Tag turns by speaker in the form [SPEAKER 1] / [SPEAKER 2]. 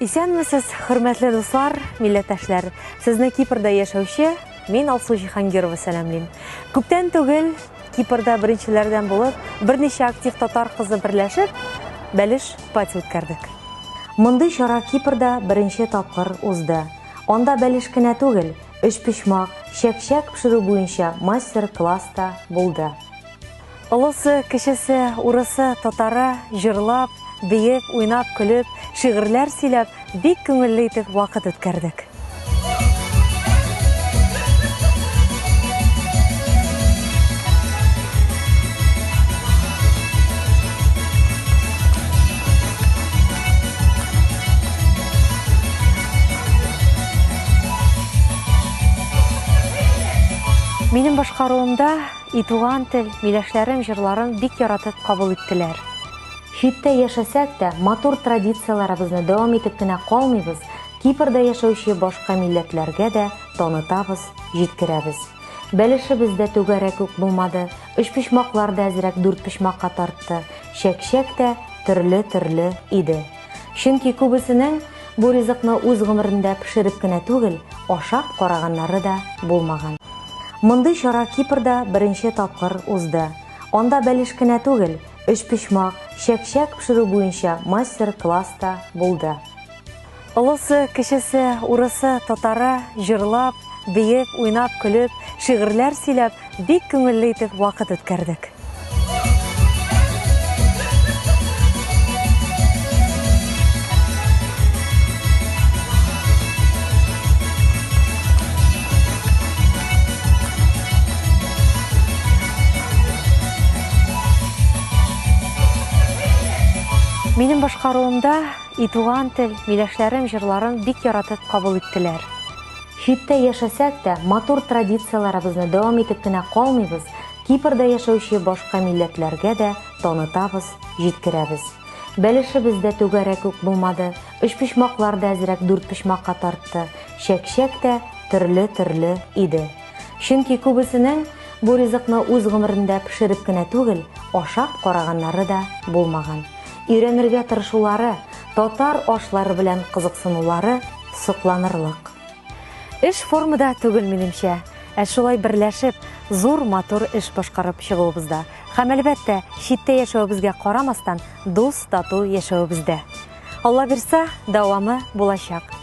[SPEAKER 1] Исәнмесез, хөрмәтле дуслар, милләттәшләр! Сезне Кипрда яшәүче мин Алсу Җиһангирова сәламлим. Күптән түгел Кипрда беренчеләрдән булып, берничә актив татар кызы берләшеп, бәлеш пати үткәрдек. Мондый чара Кипрда беренче тапкыр узды. Анда бәлеш кенә түгел, өчпочмак, чәк-чәк пешерү буенча мастер-класс та булды. Олысы, кечесе, урысы, татары җырлап, биеп, уйнап, көлеп, шигырьләр сөйләп, бик күңелле итеп вакыт үткәрдек. Минем башкаруымда И туган тел, миләшләрем җырларын бик яратып кабул иттеләр. Читтә яшәсәк тә, матур традицияләребезне дәвам итеп кенә калмыйбыз, Кипрда яшәүче башка милләтләргә дә танытабыз, җиткерәбез. Бәлешебез дә түгәрәк үк булмады, өчпочмаклар да әзрәк дүртпочмакка тартты, чәк-чәк тә төрле-төрле иде. Чөнки күбесенең бу ризыкны үз гомерендә пешереп кенә түгел, ашап караганнары да булмаган. Мондый чара Кипрда беренче тапкыр узды. Анда бәлеш кенә түгел, өчпочмак, чәк-чәк пешерү буенча мастер-класс та булды. Олысы, кечесе, урысы, татары җырлап, биеп, уйнап, көлеп, шигырьләр сөйләп, бик күңелле итеп вакыт үткәрдек. Минем башкаруымда И туган тел, миләшләрем җырларын бик яратып кабул иттеләр. Читтә яшәсәк тә, матур традицияләребезне дәвам итеп кенә калмыйбыз, Кипрда яшәүче башка милләтләргә дә танытабыз, җиткерәбез. Бәлешебез дә түгәрәк үк булмады, өчпочмаклар да әзрәк дүртпочмакка тартты, чәк-чәк тә төрле-төрле иде. Чөнки күбесенең бу ризыкны үз гомерендә пешереп кенә түгел, ашап караганнары да булмаган. Өйрәнергә тырышулары, татар ашлары белән кызыксынулары сокланырлык. Эш формада түгел, минемчә, ә шулай берләшеп, зур матур эш башкарып чыгуыбызда һәм, әлбәттә, читтә яшәвебезгә карамастан, дус-тату яшәвебездә. Алла бирса, дәвамы булачак.